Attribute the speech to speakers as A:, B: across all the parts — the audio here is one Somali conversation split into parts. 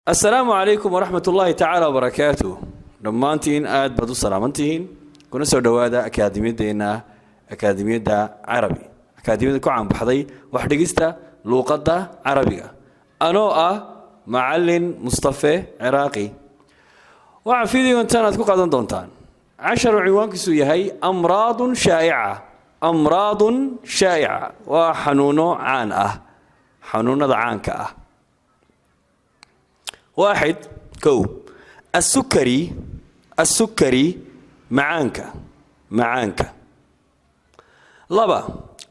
A: Asalaamu calaykum waraxmat ullaahi tacaala wabarakaatuh. Dhammaantiin aad baad u salaamantihiin. Kuna soo dhowaada akaademiyadeena, Akaademiyadda Carabi, akaademiyadda ku caanbaxday wax dhigista luuqadda Carabiga. Anoo ah Macalin Mustafe Ciraaqi, waxaa videogan aad ku qaadan doontaan cashar oo ciwaankiisu yahay أمراض شائعة. أمراض شائعة waa xanuuno caan ah, xanuunada caanka ah. واحد, kow, السكري, السكري, macaanka, macaanka. Laba,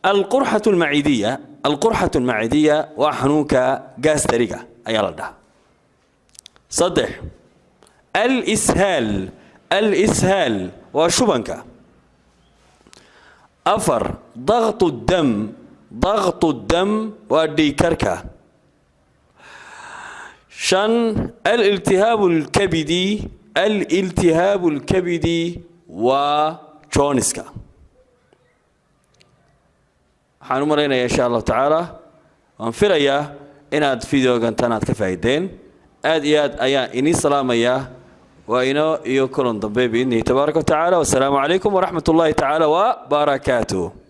A: القرحة المعدية. القرحة المعدية waa xanuunka gaastariga ayaa la dhahaa. Saddex, الإسهال. الإسهال waa shubanka. Afar, ضغط الدم. ضغط الدم waa dhiigkarka. Shan, الالتهاب الكبدي. الالتهاب الكبدي waa jaundice-ka. Waxaan u malaynayaa, insha Allahu tacaala, waan filayaa inaad videogan tan aad ka faa'iideen. Aad iyo aad ayaan inii salaamayaa. Waa inoo iyo kulan dambe, بإذنه تبارك وتعالى. والسلaamu calaykum waraxmat ullahi tacaala wabarakaatuh.